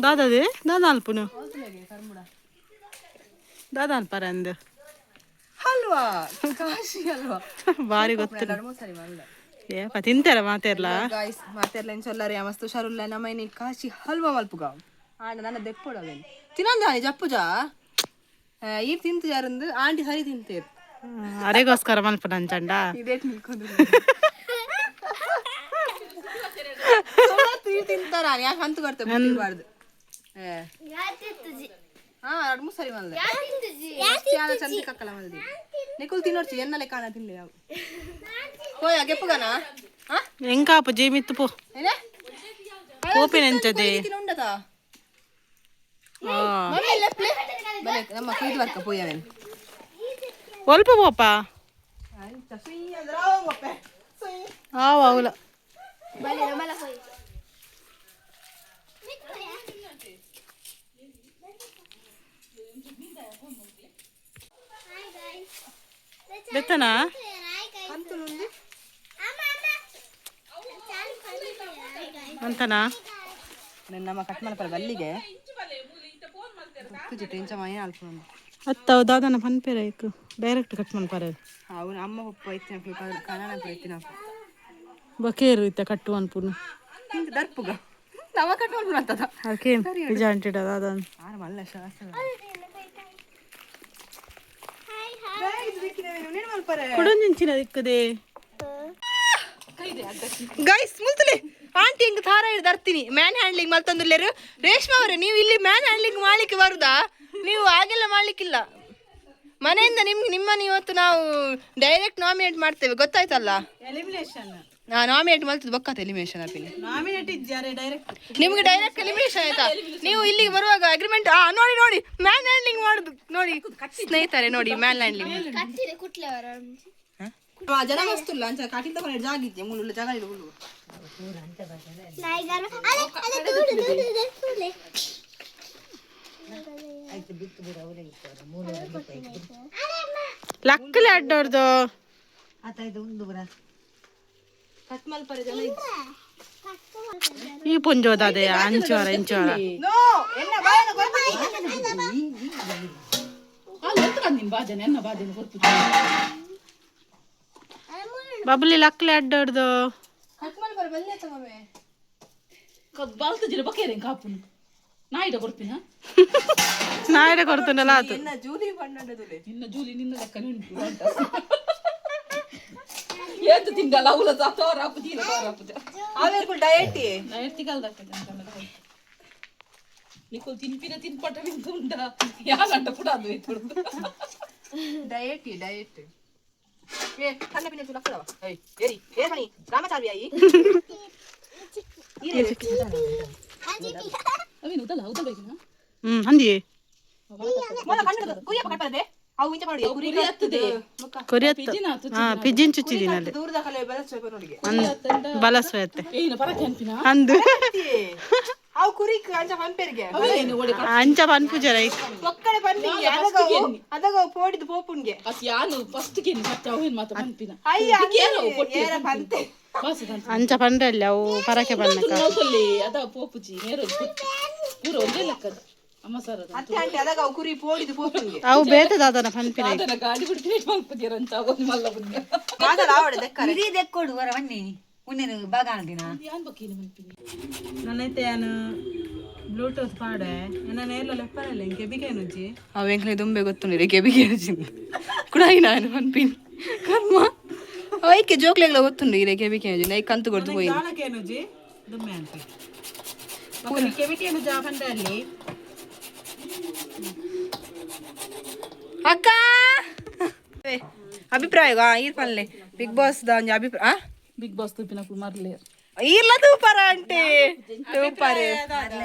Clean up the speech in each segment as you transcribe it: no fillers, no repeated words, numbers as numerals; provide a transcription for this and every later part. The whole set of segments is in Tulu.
ದಾದದೆ ದಾದ ಅಲ್ಪುನು ದಾದ ಅನ್ಪರಂದು ಹಲ್ವಾ, ಕಾಶಿ ಹಲ್ವಾ. ಬಾರಿ ಗೊತ್ತು. ಸರಿ ಮಲ್ಲ. ಏಪ ತಿಂತಾರ ಮಾತೆರ್ಲ? ಗಾಯ್ಸ್, ಮಾತೆರ್ಲ ಇನ್ಸೊಲ್ಲರಿ, ಮಸ್ತ್ ಹುಷಾರುಲ್ಲ. ನಮ್ಮ ಇನಿ ಕಾಶಿ ಹಲ್ವಾ ಮಲ್ಪುಗ. ಆಂಡ ನನ್ನ ದೆಪ್ಪೊಡು ಅವೇನು ತಿನ್ನಂದಾನಿ ಜಪ್ಪುಜಾ ಈ ತಿಂತು ಯಾರಂದು ಆಂಟಿ ಸರಿ ತಿಂತೇರು. ಅರೆಗೋಸ್ಕರ ಮಲ್ಪುನ ಅಂಚಂಡ. ಇದೇಟ್ ನಿಲ್ಕೊಂಡು ತಿಂತಾರ, ಯಾಕೆ ಅಂತ ಬರ್ತದೆ ತಿನ್ಬಾರ್ದು. ಹಾ, ಎರಡು ಮೂರು ಸರಿ ಮಲ್ದೆ ಚಂದ ಕಕ್ಕಲ ಮಲ್ದಿ. ನಿಕುಲ್ ತಿನ್ನೋಡ್ಚಿ ಎನ್ನಲೆ ಕಾಣ ತಿನ್ಲಿ ಅವು ಹೋಯ ಗೆಪ್ಪುಗನಾ. ಹಾ. ಎಂಕಾಪು ಜೀಮಿತ್ತು ಪೋ. ಏನೇ? ಪೋಪಿನ ಎಂಚದೆ? ಉಂಡತಾ ಮಮ್ಮಿ ಲೆಪ್ಲೆ ಬಲೆ ನಮ್ಮ ಕುಯ್ದು ವರ್ಕ ಪೋಯವೇನು. ಒಲ್ಪ ಪೋಪ. ಆವ ಅವಲ. ಬೆತ್ತನಾ? ಅಂತನಾ? ನಮ್ಮ ಕಟ್ ಮಲ್ಪರ ಬಲ್ಲಿಗೆ ಜಿಟ್ಟು ಇಂಚ ಮೈ ಅಲ್ಪ. ಅತ್ತ ದಾದನ ಪನ್ಪೇರ ಇಕ್ಕು ಡೈರೆಕ್ಟ್ ಕಟ್ ಮನ್ಪರೆ. ಅವನು ಅಮ್ಮ ಪಪ್ಪ ಇತ್ತಿನ ಕನ್ನಡ ಇತ್ತಿನ. ಬಕೇರು ಇತ್ತ ಕಟ್ಟು ಅನ್ಪುನು. ತಿಂದು ದರ್ಪುಗ ನವ ಕಟ್ ಮಲ್ಪುನಂತದ. ಅದಕ್ಕೆ ನಿಜ ಅಂಟಿಡ ದಾದನ್. ಆರ ಮಲ್ಲ ಶಾಸ್ತ್ರ. ಕುಡೊಂಜಿಂಚಿನ ದಿಕ್ಕದೆ. ಗೈಸ್, ಮುಲ್ತಲೆ ಆಂಟಿ ಹಿಂಗ್ ಥಾರ ಹಿಡ್ದು ಅರ್ತೀನಿ ಮ್ಯಾನ್ ಹ್ಯಾಂಡ್ಲಿಂಗ್ ಮಲ್ತಂದುಲ್ಲೇರು. ರೇಷ್ಮಾ ಅವರೇ, ನೀವು ಇಲ್ಲಿ ಮ್ಯಾನ್ ಹ್ಯಾಂಡ್ಲಿಂಗ್ ಮಾಡ್ಲಿಕ್ಕೆ ಬರುದಾ? ನೀವು ಹಾಗೆಲ್ಲ ಮಾಡ್ಲಿಕ್ಕಿಲ್ಲ. ಮನೆಯಿಂದ ನಿಮ್ಗೆ ನಿಮ್ಮನ್ನು ಇವತ್ತು ನಾವು ಡೈರೆಕ್ಟ್ ನಾಮಿನೇಟ್ ಮಾಡ್ತೇವೆ, ಗೊತ್ತಾಯ್ತಲ್ಲ? ಎಲಿಮಿನೇಷನ್. ನಾ ನಾಮಿನೇಟ್ ಮಾಡ್ತದ್ದು ಬೊಕ್ಕತ್ತ ಎಲಿಮಿನೇಷನ್ ಅಪಿನಿ. ನಾಮಿನೇಟ್ ಇದ್ದಾರೆ ಡೈರೆಕ್ಟ್. ನಿಮ್ಗೆ ಡೈರೆಕ್ಟ್ ಎಲಿಮಿನೇಷನ್ ಆಯ್ತಾ? ನೀವು ಇಲ್ಲಿಗೆ ಬರುವಾಗ ಅಗ್ರಿಮೆಂಟ್. ಆ ನೋಡಿ ನೋಡಿ, ಮ್ಯಾನ್ ಹ್ಯಾಂಡ್ಲಿಂಗ್ ಮಾಡುದು ನೋಡಿ ಸ್ನೇಹಿತರೆ, ನೋಡಿ ಮ್ಯಾನ್ ಹ್ಯಾಂಡ್ಲಿಂಗ್. ಜನ ಮಸ್ತುಲ್ಲ ಅಂಚ ಕಾಟಿಲ್ ತಗೊಂಡು ಜಾಗ ಇದ್ದೆ ಮುಳ್ಳು ಜಾಗ ಇಲ್ಲ ಹುಲ್ಲು. ಲಕ್ಕಲೆ ಅಡ್ಡೋರ್ದು. ಕಟ್ ಮಲ್ಪರೆ ಜನ ಇಜ್ಜಿ. ಈ ಪುಂಜೋದದೆ ಅಂಚೋರ ಇಂಚೋರ. ನೋ ಎನ್ನ ಬಾಯನ ಕೊರ್ಪುಜಿ. ಬಬ್ಲಿ ಲಕ್ಕಲೆ ಅಡ್ಡೋರ್ದು. ಕಟ್ ಮಲ್ಪರೆ ಬಲ್ಲೆ ಆತ ಮಮ್ಮೆ. ಬಾಲ್ತಜಿರ ಬಕೇರೆ ಕಾಪುನು ನಾಯಿಡ ಕೊಡ್ಪಿನ. ನಾಯಿಡ ಕೊಡ್ತುಂಡಲ ಆತು. ಎನ್ನ ಜೂಲಿ ಬಣ್ಣದುಲೆ. ನಿನ್ನ ಜೂಲಿ ನಿನ್ನ ಲೆಕ್ಕ ಉಂಟು. ಏತು ತಿಂಗಲ್ಲ ಅವಲ ತೋರಾಪು ದೀಲ ತೋರಾಪು. ಆವೇರ್ಕುಲ್ ಡಯಟ್. ನಿಕೋಲ್ ತಿನ್ಪಿನ ತಿನ್ಪಟ ಉಂಡ ಯಾಗಂಟ ಪುಡ ಅದು ಇತ್ತು. ಡಯಟ್ ಡಯಟ್ ಏ ಕಣ್ಣ ಪಿನ್ನ ತುಲಕ್ಕದವ. ಏಯ್ ಏರಿ ಏ ಹಣಿ ರಾಮಚಾರಿ ಆಯಿ. ಅವೇನು ಉದಲ್ಲ ಉದಲ್ ಬೇಕಿನ. ಅಂದಿ. ಮೊಲ ಕಣ್ಣು ಕುರಿಯಪ್ಪ ಕಟ್ಪದೆ ಅವು ಇಂಚ ಮಾಡಿ ಕುರಿ. ಕುರಿ ಹತ್ತದೆ. ಕೊರಿಯತ್ತು. ಹಾ, ಪಿಜಿನ್ ಚುಚ್ಚಿದಿನಲ್ಲಿ. ದೂರದ ಕಲೆ ಬೆಳಚ ನೋಡಿಗೆ. ಬಲಸ್ವತ್ತೆ. ಏನ ಪರಕೆ ಅನ್ಪಿನ. ಅಂದು. ಅವು ಕುರಿ ಅಂಚ ಪಂಪೆರ್ಗೆ. ಅಂಚ ಪನ್ಪುಜರ ಐಕ್. ಒಕ್ಕಡೆ ಪಂಪಿಂಗೆ ಅದಗವು ಅದಗವು ಪೋಡಿದು ಪೋಪುನ್ಗೆ. ಅಸ್ ಯಾನು ಫಸ್ಟ್ ಕೇನಿ ಸತ್ಯ ಅವೇನು ಮಾತ ಪನ್ಪಿನ. ಅಯ್ಯ ಏರ ಪಂತೆ. ಬಾಸದಂತ. ಅಂಚ ಪಂಡ್ರಲ್ಲಿ ಅವು ಪರಕೆ ಬಣ್ಣಕ. ಮಲ್ತೊಲ್ಲಿ ಅದ ಪೋಪುಜಿ ನೇರ ಪೂರ ಒಂದೇ ಲೆಕ್ಕದ ಅಮ್ಮ ಸರ್. ಅತ್ತೆ ಆಂಟಿ ಅದಗವು ಕುರಿ ಪೋಡಿದು ಪೋಪುನ್ಗೆ. ಅವು ಬೇತೆ ದಾದನ ಪನ್ಪಿನ. ಅದನ್ನ ಗಾಡಿ ಬಿಡ್ತೀನಿ ಮಲ್ಪದಿರಂತ ಒಂದು ಮಲ್ಲ ಬುದ್ಧ. ಮಾತಾಡ ಆವಡೆ ದೆಕ್ಕರೆ. ಇಡೀ ದೆಕ್ಕೊಡು ವರ ಬನ್ನಿ ಉನ್ನೇನು ಬಾಗಾಣದಿನ. ಯಾನ್ ಬಕ್ಕೀನಿ ಮಲ್ಪಿನಿ. ನನ್ನೈತೆ ಯಾನು ಬ್ಲೂಟೂತ್ ಪಾಡೆ ನನ್ನ ನೇರ್ಲ ಲೆಪ್ಪರಲ್ಲ ಕೆಬಿಕೇನುಜ್ಜಿ. ಅವ ಎಂಕ್ಲೆ ದುಂಬೆ ಗೊತ್ತುಂಡಿರೆ ಕೆಬಿಗೆ ಕುಡಾಯಿ ನಾನು ಪನ್ಪಿನಿ ಕರ್ಮ ಐಕೆ ಜೋಕ್ಲೆಗ್ಲ ಗೊತ್ತುಂಡು ಇರೆ ಕೆಬಿಕೆ ನೈ ಕಂತು ಕೊಡ್ತು ಪೋಯಿ. ದಾಳಕೇನುಜ್ಜಿ ದುಮ್ಮೆ ಅಂತ ಕೆಬಿಕೇನು ಜಾ ಪಂಡ ಅಲ್ಲಿ. ಅಕ್ಕ ಅಭಿಪ್ರಾಯ ಈರ್ ಪನ್ಲೆ ಬಿಗ್ ಬಾಸ್ the ಒಂಜಿ ಅಭಿಪ್ರಾಯ. ಬಿಗ್ ಬಾಸ್ ತುಪ್ಪಿನ ಮರ್ಲೆ. ಈರ್ಲ ತೂಪರ ಆಂಟಿ ತೂಪರ.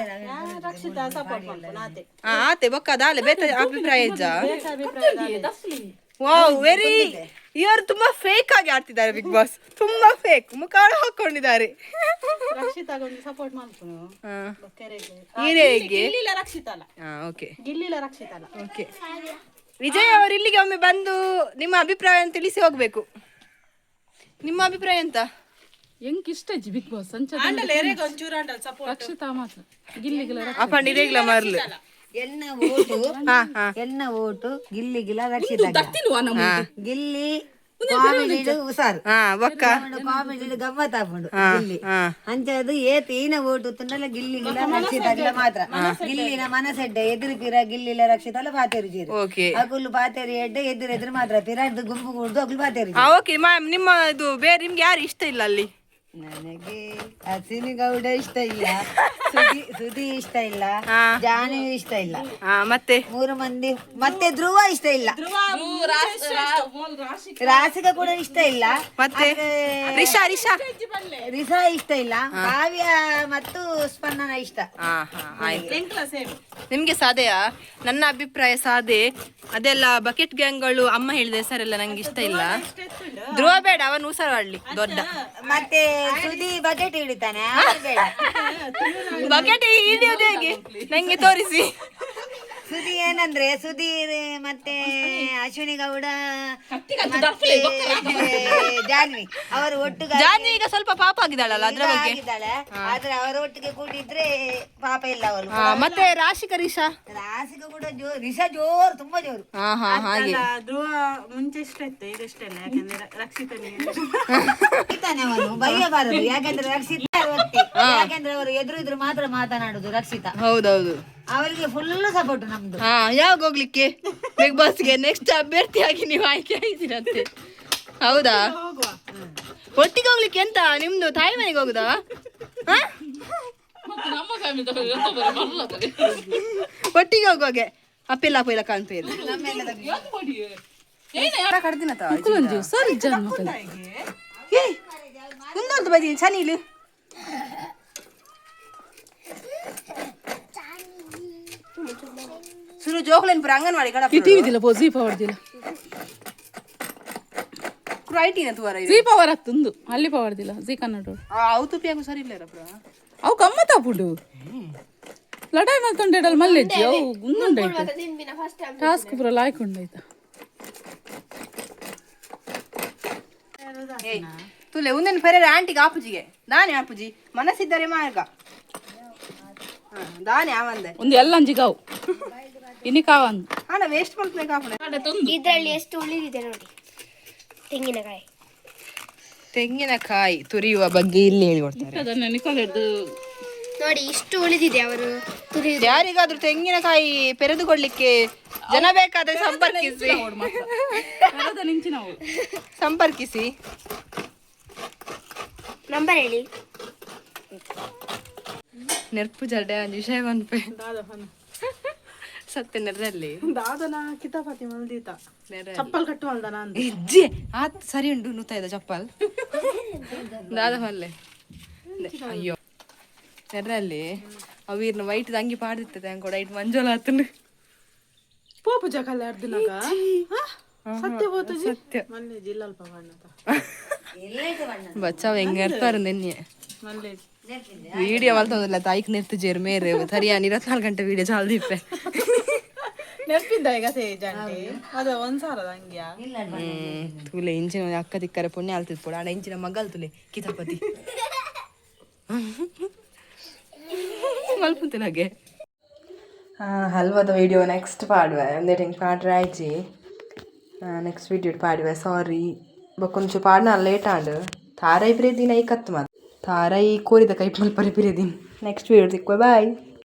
ರಕ್ಷಿತಾ ಸಪೋರ್ಟ್ ಮಲ್ಪುನಾತೆ. ಆತೆ ಬೊಕ್ಕ ದಾಲೆ ಬೇತ ಅಭಿಪ್ರಾಯ ಇಜ್ಜ? ವಾವ್, ವೆರಿ ಇವರು ತುಂಬಾ ಫೇಕ್ ಆಗಿ ಆಡ್ತಿದ್ದಾರೆ ಬಿಗ್ ಬಾಸ್, ತುಂಬಾ ಫೇಕ್ ಮುಖ ಹಾಕೊಂಡಿದ್ದಾರೆ. ರಕ್ಷಿತಾಗ ಒಂದು ಸಪೋರ್ಟ್ ಮಲ್ಪುನು. ಈರೇಗೆ. ಗಿಲ್ಲಿಲ ರಕ್ಷಿತಲ್ಲ. ಹಾ ಓಕೆ. ಗಿಲ್ಲಿಲ ರಕ್ಷಿತಲ್ಲ. ಓಕೆ, ವಿಜಯ್ ಅವರು ಇಲ್ಲಿಗೆ ಒಮ್ಮೆ ಬಂದು ನಿಮ್ಮ ಅಭಿಪ್ರಾಯ ತಿಳಿಸಿ ಹೋಗ್ಬೇಕು. ನಿಮ್ಮ ಅಭಿಪ್ರಾಯ ಎಂತ? ಎಂಕ್ ಇಷ್ಟ ಇಜ್ಜಿ ಬಿಗ್ ಬಾಸ್ ಅಂಚ ಆಂಡಲ ಎರೆಗ್ ಒಂಚೂರು ಆಂಡಲ ಸಪೋರ್ಟ್. ರಕ್ಷಿತಾ ಮಾತ್ರ ಗಿಲ್ಲಿಗಿಲ. ಅಪಂಡ ಇರೇಗ್ಲ ಮರ್ಲು. ಎನ್ನ ಓಟು, ಎನ್ನ ಓಟು ಗಿಲ್ಲಿಗಿಲ ರಕ್ಷಿತ. ಗಿಲ್ಲಿ ಕಾಮಿಡಿ ಉಸಾರು. ಹಾ, ಬೊಕ್ಕ? ಕಾಮಿಡಿ ಗಮ್ಮತ್ ಆಪುಂಡು ಗಿಲ್ಲಿ. ಅಂಚದು ಏತ್ ಈನ ಓಟು ತುಂಡಲ ಗಿಲ್ಲಿಗಿಲ ರಕ್ಷಿತಗ್ಲ ಮಾತ್ರ. ಗಿಲ್ಲಿನ ಮನಸೆಡ್ಡೆ ಎದುರು ಪಿರ ಗಿಲ್ಲಿಲ ರಕ್ಷಿತಲ ಪಾತೇರು ಜೀರು. ಓಕೆ. ಅಕುಲು ಪಾತೇರಿ ಎಡ್ಡೆ ಎದುರು ಎದುರು ಮಾತ್ರ ಪಿರಾಡ್ದು ಗುಂಪು ಕೂಡ್ದು ಅಕುಲು ಪಾತೇರು. ಹಾ, ಓಕೆ ಮ್ಯಾಮ್. ನಿಮ್ಮ ಇದು ಬೇರೆ ನಿಮ್ಗೆ ಯಾರು ಇಷ್ಟ ಇಲ್ಲ ಅಲ್ಲಿ? ನನಗೆ ಅಸಿನಿ ಗೌಡ ಇಷ್ಟ ಇಲ್ಲ, ಸುದಿ ಸುದಿ ಇಷ್ಟ ಇಲ್ಲ, ಜಾನು ಇಷ್ಟ ಇಲ್ಲ. ಹಾ, ಮತ್ತೆ? ಮೂರು ಮಂದಿ. ಮತ್ತೆ ಧ್ರುವ ಇಷ್ಟ ಇಲ್ಲ, ರಾಸಿಕ ಕೂಡ ಇಷ್ಟ ಇಲ್ಲ. ಮತ್ತೆ? ಆದ್ರೆ ರಿಷಾ, ರಿಷಾ. ರಿಸಾ ಇಷ್ಟ ಇಲ್ಲ. ಕಾವ್ಯ ಮತ್ತು ಸ್ಪಂದನ ಇಷ್ಟ. ಹಾ ಹಾ, ಆಯ್ತು. ನಿಮ್ಗೆ ಸಾದೆಯಾ? ನನ್ನ ಅಭಿಪ್ರಾಯ ಸಾದೆ. ಅದೆಲ್ಲ ಬಕೆಟ್ ಗ್ಯಾಂಗ್ಗಳು, ಅಮ್ಮ ಹೇಳಿದ ಹೆಸರೆಲ್ಲ ನಂಗೆ ಇಷ್ಟ ಇಲ್ಲ. ಧ್ರುವ ಬೇಡ, ಅವನು ಹುಷಾರು ಆಡ್ಲಿ ದೊಡ್ಡ. ಮತ್ತೆ ಸುದಿ ಬಕೆಟ್ ಹಿಡಿತಾನೆ, ಅವನು ಬೇಡ. ಬಕೆಟ್ ಹಿಡಿಯೋದು ಹೇಗೆ? ನಂಗೆ ತೋರಿಸಿ. ಸುದಿ ಏನಂದ್ರೆ ಸುಧೀರ್ ಮತ್ತೆ ಅಶ್ವಿನಿ ಗೌಡ ಮತ್ತೆ ಜಾನ್ವಿ ಅವರು ಒಟ್ಟಿಗೆ. ಜಾನ್ವಿ ಈಗ ಸ್ವಲ್ಪ ಪಾಪ ಆಗಿದ್ದಾಳಲ್ಲ, ಅದ್ರ ಬಗ್ಗೆ? ಆಗಿದ್ದಾಳೆ, ಆದ್ರೆ ಅವರ ಒಟ್ಟಿಗೆ ಕೂಡಿದ್ರೆ ಪಾಪ ಇಲ್ಲ ಅವಳು. ಹಾ, ಮತ್ತೆ ರಾಶಿಕ, ರಿಷಾ? ರಾಸಿಕ ಕೂಡ ಜೋರು, ರಿಷಾ ಜೋರು, ತುಂಬಾ ಜೋರು. ಹಾ ಹಾ, ಹಾಗೆ. ಧ್ರುವ ಮುಂಚೆ ಇಷ್ಟ ಇತ್ತು, ಈಗ ಇಷ್ಟ ಇಲ್ಲ, ಯಾಕಂದ್ರೆ ರಕ್ಷಿತನಿಗೆ. ಬೈತಾನೆ ಅವನು, ಬೈಯಬಾರದು. ಯಾಕಂದ್ರೆ ರಕ್ಷಿತ ಒತ್ತಿ. ಯಾಕಂದ್ರೆ ಅವರು ಎದುರು ಇದ್ರು ಮಾತ್ರ ಮಾತನಾಡುದು ರಕ್ಷಿತಾ. ಹೌದೌದು. ಅವರಿಗೆ ಫುಲ್ ಸಪೋರ್ಟ್ ನಮ್ದು. ಹಾ, ಯಾವಾಗ ಹೋಗ್ಲಿಕ್ಕೆ ಬಿಗ್ ಬಾಸ್ಗೆ? ನೆಕ್ಸ್ಟ್ ಅಭ್ಯರ್ಥಿಯಾಗಿ ನೀವು ಆಯ್ಕೆ ಆಗಿದ್ದೀರಂತೆ, ಹೌದಾ? ಒಟ್ಟಿಗೆ ಹೋಗ್ಲಿಕ್ಕೆ ಎಂತ ನಿಮ್ದು ತಾಯಿ ಮನೆಗೆ ಹೋಗುದಾ? ಹಾ? ನಮ್ಮ ಫ್ಯಾಮಿಲಿ. ಒಟ್ಟಿಗೆ ಹೋಗುವಾಗೆ ಅಪ್ಪಿಲ್ಲ ಅಪ್ಪಿಲ್ಲ ಕಾಣ್ಪೇರು. ಸರಿ ಜನ್ಮ. ಏ, ಮುಂದೊಂದು ಬದಿ ಚನಿಲು. ಸುರು ಜೋಕ್ಲೇನ್ ಪುರ ಅಂಗನವಾಡಿ ಕಡ. ಟಿವಿ ಪೋ ಜೀ ಪವರ್ ದಿಲ್ಲ. ಐಟಿನ ತುವರ. ಜೀ ಪವರ್ ಹತ್ತುಂದು ಅಲ್ಲಿ ಪವರ್ ದಿಲ್ಲ ಜೀ ಕನ್ನಡ. ಅವು ತುಪ್ಪಿಯಾಗು ಸರಿ ಇಲ್ಲ ಪುರ. ಅವು ಗಮ್ಮತ್ ಆಪುಂಡು. ಲಡಾಯಿ ಮಲ್ತೊಂಡೆಡಲ್ ಮಲ್ಲೆಜ್ಜಿ ಅವು ಗುಂದುಂಡೈತೆ. ಟಾಸ್ಕ್ ಪೂರ ಲಾಯ್ಕೊಂಡೈತ. ಏಯ್ ತುಲೆ, ಒಂದೇನು ಫೆರೇರ ಆಂಟಿಗೆ ಆಪುಜಿಗೆ ದಾನೆ ಆಪುಜಿ ಮನಸ್ಸಿದ್ದರೆ ಮಾರ್ಗ. ಹಾ, ದಾನೆ ಆವಂದೆ. ಒಂದು ಎಲ್ಲಂಜಿಗಾವು ಇನಿ ಕಾವಂದು. ಹಣ ವೇಸ್ಟ್ ಮಾಡ್ಬೇಕು ಕಾಪುಣ. ಇದರಲ್ಲಿ ಎಷ್ಟು ಉಳಿದಿದೆ ನೋಡಿ, ತೆಂಗಿನಕಾಯಿ. ತೆಂಗಿನಕಾಯಿ ತುರಿಯುವ ಬಗ್ಗೆ ಇಲ್ಲಿ ಹೇಳಿಕೊಡ್ತಾರೆ. ಅದನ್ನ ನಿಕೋಲೆಡ್ದು. ನೋಡಿ, ಇಷ್ಟು ಉಳಿದಿದೆ ಅವರು ತುರಿ. ಯಾರಿಗಾದ್ರೂ ತೆಂಗಿನಕಾಯಿ ಪೆರೆದುಕೊಳ್ಳಿಕ್ಕೆ ಜನ ಬೇಕಾದ್ರೆ ಸಂಪರ್ಕಿಸಿ. ನಿಂಚಿನವು. ಸಂಪರ್ಕಿಸಿ. ನಂಬರ್ ಹೇಳಿ. ನೆರ್ಪು ಜಡೆ ಒಂಜಿ ವಿಷಯ ಪನ್ಪೆ ಸತ್ಯ ನೆರ್ರಲ್ಲಿ. ದಾದನ ಕಿತಾಪತಿ ಮಲ್ದೀತ ಚಪ್ಪಲ್ ಕಟ್ಟು ಮಲ್ದನ ಅಂತ. ಇಜ್ಜೆ ಆತ್ ಸರಿ ಉಂಟು ನೂತಾಯ್ದ ಚಪ್ಪಲ್ ದಾದ ಮಲ್ಲೆ. ಅಯ್ಯೋ, ನೆರ್ರಲ್ಲಿ ಅವೀರ್ನ ವೈಟ್ ಅಂಗಿ ಪಾಡ್ದಿತ್ತದೆ ಅಂಕೊಡ ಐಟ್ ಮಂಜೋಲ ಆತನು. ಪೋಪು ಜಕಲ್ ಅರ್ದಿನಾಗ ಸತ್ಯ ಪೋತುಜಿ. ಸತ್ಯ. ಮಲ್ಲೆ ಜಿಲ್ಲಲ್ಪ ಬಣ್ಣದ. ಬಚ್ಚಾವ ಹೆಂಗ ಇರ್ತಾರೆ ನಿನ್ನೆ. ಮಲ್ಲೆ. ವಿಡಿಯೋ ಮಲ್ತೊಂದಿಲ್ಲ ತಾಯಿಕ್ ನೆರ್ತು ಜೇರ್ ಮೇರೆ ಸರಿಯಾ 24 ಗಂಟೆ ವಿಡಿಯೋ ಚಾಲ್ದಿಪ್ಪೆ. ನೆನಪಿದ್ದ ಈಗ ಸೇಜಂಟಿ ಅದ ಒಂದ್ಸಾರದ ಅಂಗಿಯ. ತುಲೆ ಇಂಚಿನ ಒಂಜಿ ಅಕ್ಕ ತಿಕ್ಕರೆ ಪುಣ್ಯ ಆಲ್ತಿದ್ ಪೋಡು. ಆಂಡ ಇಂಚಿನ ಮಗಲ್ ತುಲೆ ಕಿತಾಪತಿ ಮಲ್ಪುಂತಿನ ಹಾಗೆ. ಹಲ್ವಾದ ವಿಡಿಯೋ ನೆಕ್ಸ್ಟ್ ಪಾಡುವೆ. ಒಂದೇಟ್ ಹಿಂಗೆ ಪಾಡ್ರೆ ಆಯ್ಚಿ, ನೆಕ್ಸ್ಟ್ ವಿಡಿಯೋ ಪಾಡುವೆ. ಸಾರಿ, ಬೊಕ್ಕೊಂಚು ಪಾಡ್ನ ಲೇಟ್ ಆಂಡ್ ತಾರೈ ಪ್ರೇದಿನ ಈ ಕತ್ತು ಮಾತ್ರ ತಾರೈ ಕೋರಿದ ಕೈ ಮಲ್ಪರೆ ಪ್ರೇದಿನ. ನೆಕ್ಸ್ಟ್ ವಿಡಿಯೋ ತಿಕ್ಕುವ, ಬಾಯ್.